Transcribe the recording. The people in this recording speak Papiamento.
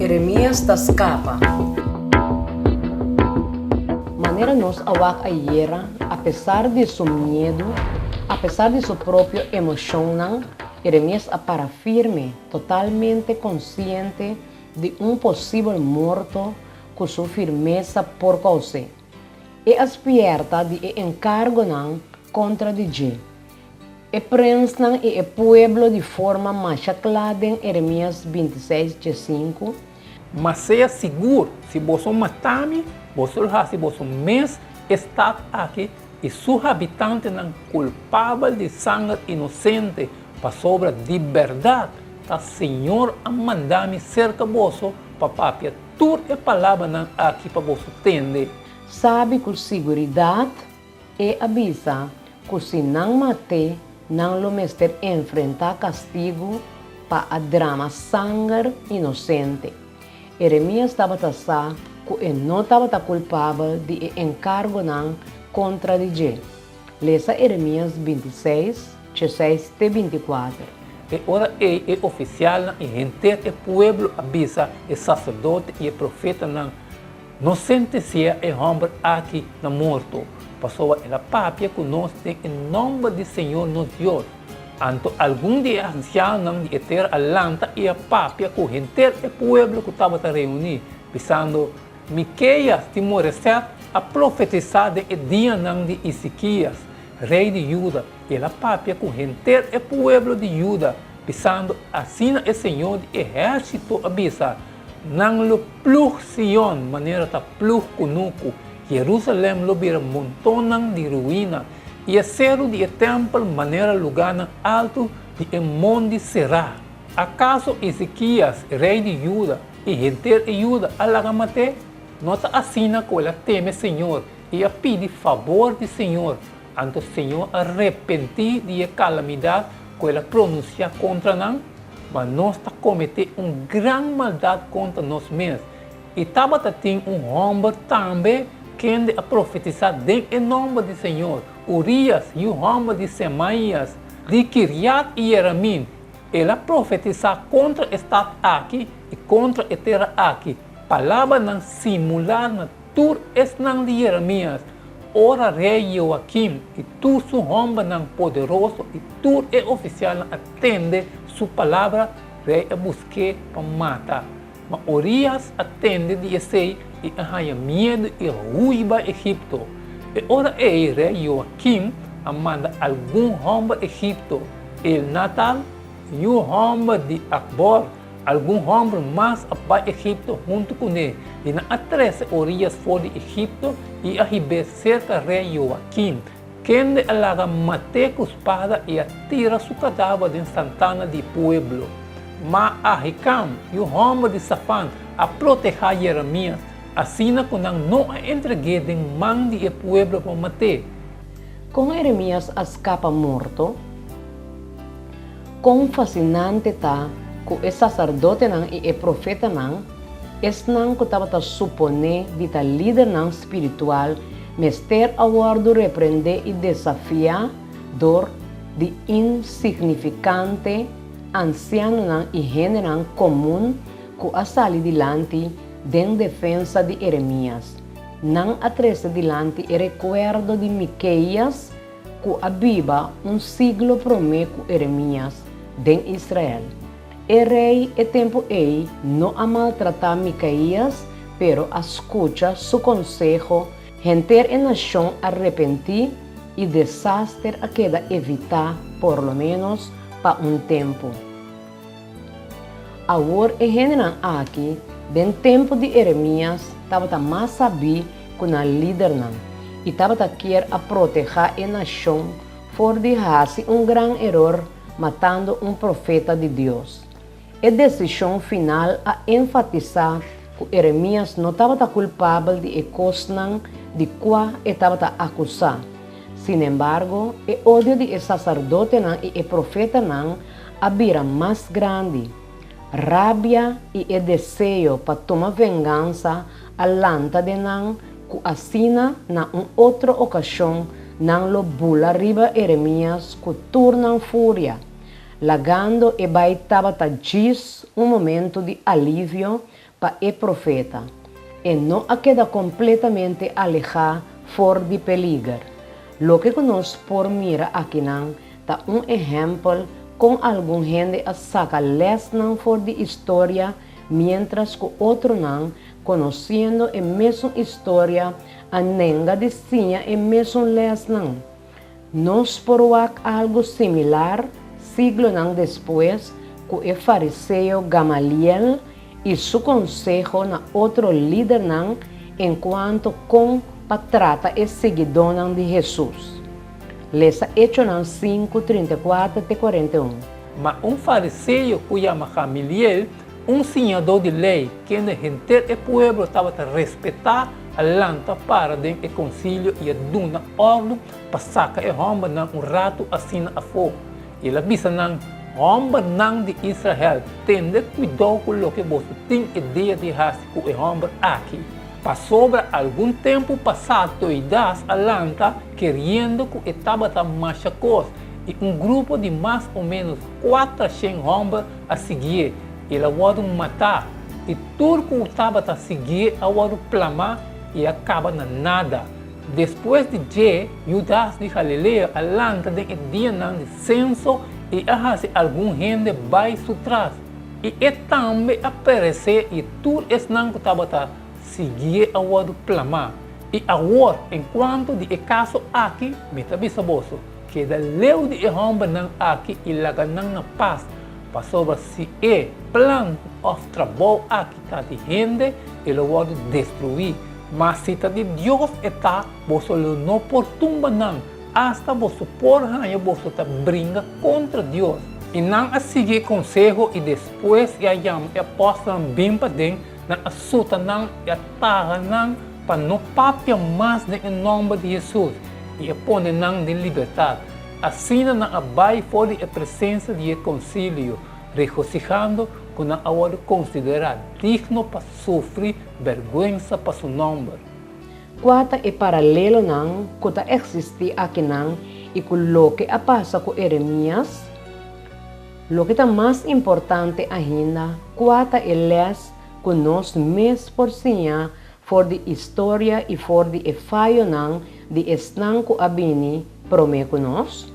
Eremías ta skapa. Manera nos a wak ayera, apesar di su miedu, apesar di su propio emoshonnan, Eremías a para firme, totalmente konsiente di un posibel morto ku su firmesa por kous'é. E a spièrta di e enkargonan kontra di dje. E prensnan i e pueblo di forma masha kla den Eremías bintiseis diesinku. Ma sea sigur, si boso mata mi, boso lo hasi boso mes e stat aki i su habitantenan kulpabel di sanger inosente, pasobra di bèrdat ta Señor a manda mi serka boso pa papia tur e palabranan aki pa boso tende. Sabi ku siguridat E a bisa ku si nan mat'é, nan lo mester enfrentá kastigu pa a drama sanger inosente. Eremías tabata sa ku e no tabata kulpabel di e enkargonan kontra di dje. Lesa Eremías bintiseis, dieseis te bintikuater. E ora ei e ofisialnan i henter e pueblo a bisa e saserdote i e profetanan, No sentencia e homber aki na morto, pasobra el a papia cu nos den e nomber di Señor nos Dios. Anto algun di e ancianonan di e tera a lanta i a papia cu henter e pueblo cu tabata reuni, bisando, Miqueas di Moreset a profetisa den e dianan di Isiquias, rey di Juda, i el a papia cu henter e pueblo di Juda, bisando, Asina e Señor di ehercito a bisa, Nan lo plug Sion manera ta plug kunuku, Jerusalèm lo bira montonnan di ruina, i e seru di e tèmpel manera lugánan altu di e mondi será. Akaso Ezekias, rei di Juda, i henter e Juda a laga mat'é? No ta asina ku el a teme señor i a pidi fabor di señor, anto señor a repentí di e kalamidat ku el a pronunsiá kontra nan? Ma nos ta kometé un gran maldat kontra nos mes. I tabata tin un hòmber tambe kende a profetisá den e nòmber di señor, Urias, yu hòmber di Semaias, di Kiriat-Ieramin. El a profetisá kontra e stat aki i kontra e tera aki, palabranan simular na tur esnan di Jeremias, ora rei Joakim i tur su hòmbernan poderoso i tur e ofisialnan a tende su palabra, rei a busk'é pa mata. Ma Urias a tende di esei i a haña miedu i a hui bai Egipto. E ora ei rei Joakim a manda algun hòmber Egipto, Elnatan, yu hòmber di Akbor, Algun hòmber mas a bai Egipto huntu kuné, i nan a trese Orías for di Egipto i a hib'é serka rei Joakim, kende a laga mat'é ku spada i a tira su kadaver den santana di pueblo. Ma Ahikam, yu hòmber di Safan, a protehá Jeremias, asina ku nan no a entreg'é den man di e pueblo pa mat'é. Kon Jeremias a skapa morto? Kon fasinante ta ku e saserdotenan i e profetanan, esnan ku tabata suponé di ta lidernan spiritual, mester a wòrdu reprendé i desafiá dor di insignifikante ansianonan i hendenan komun ku a sali dilanti den defensa di Eremías. Nan a trese dilanti e rekuerdo di Mikeias, ku a biba un siglo promé ku Eremías den Israel. E rei e tempu ei no a maltratá Mikaías pero a skucha su konseho, henter e nashon a repentí i desaster a keda evitá por lo ménos pa un tempu. Awor e hendenan aki den tempu di Eremías tabata mas sabí ku nan lidernan i tabata kier a protehá e nashon for di hasi un gran eror matando un profeta di Dios. E desishon final a enfatisá ku Eremías no tabata kulpabel di e kosnan di kua e tabata akusá. Sinembargo, e odio di e saserdotenan i e profetanan a bira mas grandi. Rabia i e deseo pa tuma vengansa a lanta den nan ku asina na un otro okashon nan lo bula riba Eremías ku tur nan furia, lagando e bai tabata djis un momento di alivio. pa e profeta. E no a keda kompletamente alehá for di peliger. Loke ku nos por mira akinan ta un ehèmpel kon algun hende a saka lèsnan for di historia miéntras ku otronan, konosiendo e mesun historia, a nenga di siña e mesun lèsnan. Nos por wak algu similar siglonan despues ku e fariseo Gamaliel i su konseho na otro lidernan enkuanto kon pa trata e siguidónan di Hesus. Lesa Echonan sinku, 34 te 41. Ma un fariseo ku yama Gamiliel, un siñadó di Lei kende henter e pueblo tabata respetá, a lanta para den e konsilio i a duna òrdu pa saka e hòmbernan un ratu asina afó. I el a bisa nan, Hòmbernan di Israel, tende kuidou ku loke boso tin idea di hasi ku e hòmber aki. Pasobra algun tempu pasá Toidas a lanta keriendo ku e tabata masha kos, i un grupo di mas o ménos kuatrashen hòmber a siguié, i el a wòrdu matá, i tur ku tabata siguié a wòrdu plamá i a kaba na nada. Despues di dje, Judas di Galilea a lanta den e dianan di senso i a hasi algun hende bai su tras, i e tambe a peresé i tur esnan ku tabata siguié a wòrdu plamá. I awor, enkuanto di e kaso aki, mi ta bisa boso, keda leu di e hòmbernan aki i laga nan na pas, pasobra si e plan òf trabou aki ta di hende, e lo wòrdu destruí. Ma si ta di Dios e ta, boso lo no por tumba nan, asta boso por haña boso ta bringa kontra Dios. I nan a sigui e konseho i despues i a yama e apòstelnan bin paden, nan a suta nan i a taha nan pa no papia mas den e nòmber di Hesus, i a pone nan den libertat. Asina nan a bai for di e presensia di e konsilio, regosihando ku nan a wòrdu konsiderá digno pa sufri Bèrgwensa pa su nòmber. Kua ta e paralelonan ku ta eksistí akinan i ku loke a pasa ku Eremías? Loke ta mas importante ainda, kua ta e lès ku nos mes por siña for di historia i for di e fayonan di esnan ku a bini promé ku nos?